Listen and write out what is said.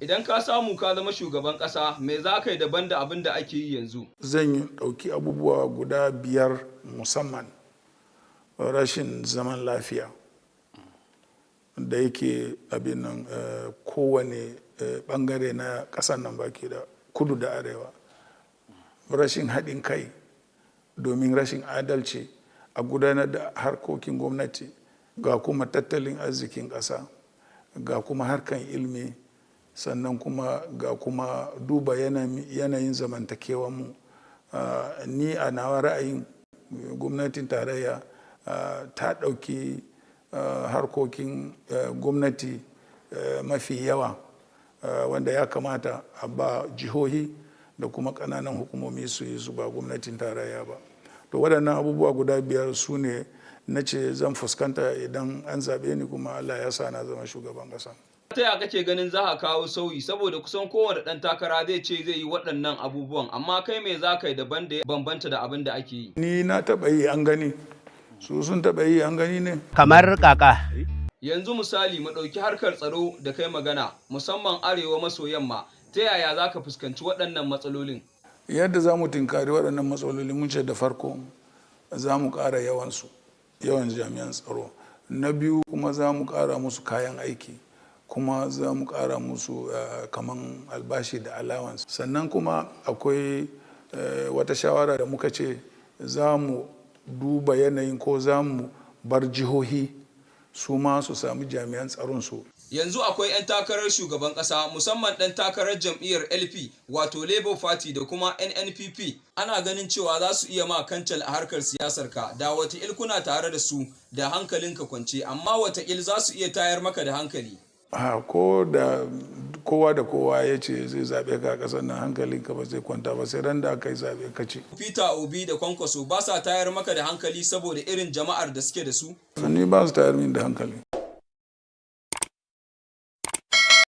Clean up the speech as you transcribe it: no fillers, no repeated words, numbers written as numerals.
Idan ka samu ka zama shugaban ƙasa, me za ka yi daban da abin da ake yi yanzu? Zan yi ɗauki abubuwa guda biyar, musamman rashin zaman lafiya da yake abin nan kowane bangare na ƙasar nan baki da kudu da arewa, rashin haɗin kai domin rashin adalci a gudanar da harkokin gwamnati, ga kuma tattalin arzikin ƙasa, ga kuma harkan ilimi, sannan kuma ga kuma duba yanayin zamantakewanmu. Ni a nawa ra'ayin, gwamnatin tarayya ta ɗauki harkokin gwamnati mafi yawa wanda ya kamata a ba jihohi da kuma ƙananan hukumomi su yi su, ba gwamnatin tarayya ba. To, waɗannan abubuwa guda biyar su ne na ce zan fuskanta idan an zaɓe ni kuma Allah ya sa na zama shugaban ƙasa. Ta ya kake ganin za a kawo sauyi? Saboda kusan kowane ɗan takara zai ce zai yi waɗannan abubuwan, amma kai me za ka yi daban da ya bambanta da abin da ake yi? Ni na taɓa yi an gani. Su sun taɓa yi an gani ne? Kamar kaka. Yanzu misali, mu ɗauki harkar tsaro da kai magana, musamman arewa maso yamma. Ta yaya za ka fuskanci waɗannan matsalolin? Yadda za mu tinkari waɗannan matsaloli, mun ce da farko za mu ƙara yawansu, yawan jami'an tsaro. Na biyu kuma, za mu ƙara musu kayan aiki, kuma za mu ƙara musu kaman albashi da allowance. Sannan kuma akwai wata shawara da muka ce za mu duba yanayin ko za mu bar jihohi su ma su sami jami'an tsaron su. Yanzu akwai 'yan takarar shugaban ƙasa, musamman ɗan takarar jam'iyyar LP, wato Labour Party, da kuma NNPP. Ana ganin cewa za su iya ma kancal a harkar siyasar ka. Da wataƙil kuna tare da su da hankalinka kwance, amma wataƙil za su iya tayar maka da hankali. Ha, ko da kowa da kowa ya ce zai zaɓe ka a ƙasar nan, hankalinka ba zai kwanta ba sai ran da aka yi zaɓe ka ci. Peter Obi da Kwankwaso ba sa tayar maka da hankali saboda irin jama'ar da suke da su? Ni ba su tayar min da hankali.